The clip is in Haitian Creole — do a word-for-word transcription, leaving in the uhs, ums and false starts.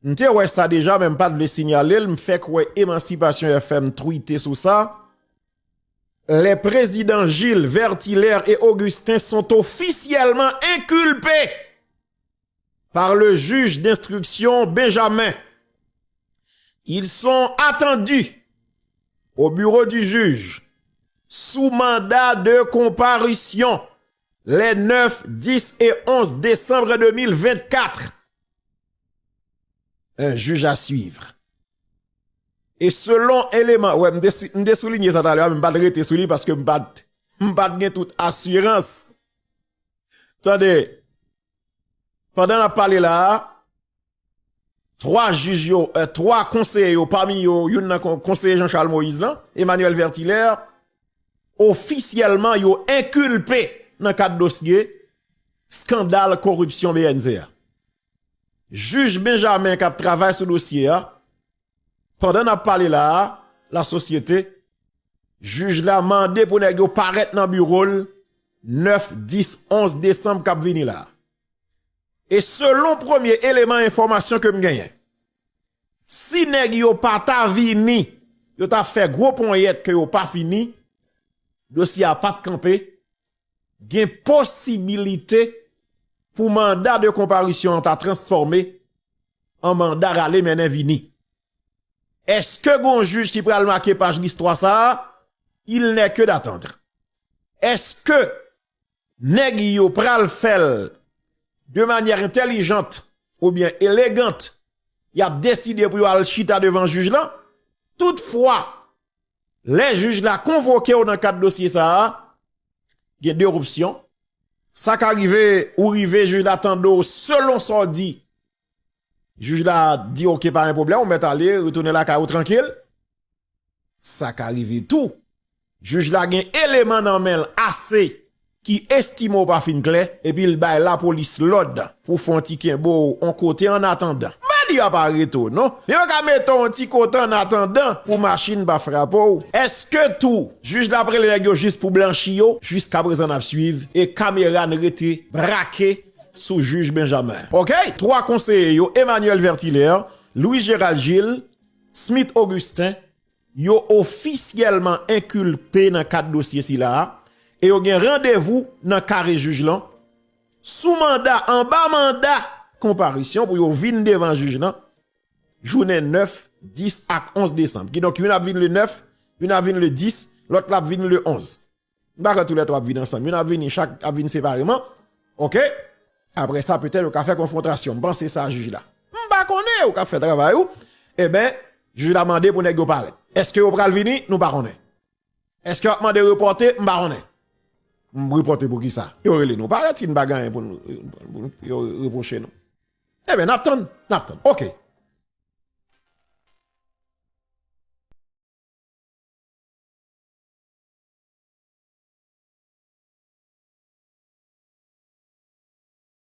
M te wè sa deja, men m pa t vle sinyale l. M fèk wè Emancipation F M twite sou sa. Les présidents Gilles, Vertilaire et Augustin sont officiellement inculpés par le juge d'instruction Benjamin. Ils sont attendus au bureau du juge sous mandat de comparution les neuf, dix et onze décembre deux mille vingt-quatre. Un juge à suivre. E selon eleman, wè, m te si- m te soulinye sa talè a, men m pa t rete sou li paske m pa t m pa t gen tout asirans. Tande, pandan n ap pale la a, twa jij yo, eh, twa konseye yo, pami yo, youn nan kon- konseye Jean Charles Moïse lan, Emmanuel Vertilaire, ofisyèlman yo enkilpe nan kad dosye eskandal koripsyon B N Z a. Jij Benjamin k ap travay sou dosye a, pandan n ap pale la a, lasosyete, jij la mande pou nèg yo parèt nan biwo l nèf, dis, onz desanm k ap vini la a. E selon premye eleman enfòmasyon ke m genyen, si nèg yo pa ta vini, yo ta fè gwo ponyèt ke yo pa fini, dosye a p ap kanpe, gen posibilite pou manda de konparisyon an ta transfòme an manda rale mennen vini. Èske gon jij ki pral make paj listwa sa a? Il n'est que d'attendre. Èske nèg yo pral fè l de manyè entèlijant oubyen elegant, y ap deside pou yo al chita devan jij lan? Toutfwa, lè jij la konvoke w nan kad dosye sa a, gen de opsyon. Sa ka rive, ou rive, jij la tande w selon sa w di. Jij la di, "Oke, pa gen pwoblèm, ou mèt ale, retounen lakay ou trankil." Sa ka rive tou. Jij la gen eleman nan men l ase ki estime w pa fin klè, epi l bay lapolis lòd pou fè yon ti kenbe w yon kote annatandan. M pa di y ap arete w, non. Men yo ka mete w yon ti kote annatandan pou machin pa frape w. Èske tou, jij la ap rele nèg yo jis pou blanchi yo? Jiskaprezan n ap swiv, e kamera n rete brake sou jij Benjamin. Oke? Twa konseye yo, Emmanuel Vertilaire, Louis Gérald Gilles, Smith Augustin, yo ofisyèlman enkilpe nan kad dosye sila a, e yo gen randevou nan kare jij lan, sou manda, anba manda konparisyon pou yo vin devan jij lan, jounen nèf, dis ak onz desanm. Kidonk, youn ap vin le nèf, youn ap vin le dis, lòt la ap vin le onz. M pa kwè toulètwa ap vin ansanm. Youn ap vini, chak ap vin separeman. Oke? Apre sa, petèt, yo ka fè konfwontasyon. M panse sa, jij la. M pa konnen, ou ka fè travay ou. Eben, jij la mande pou nèg yo parèt. Èske yo pral vini? Nou pa konnen. Èske yo ap mande repòte? M pa konnen. M repòte pou ki sa? Yo rele nou parèt, si n pa gen anyen pou n, pou n, yo repwoche nou. Eben, n ap tann, n ap tann. Oke.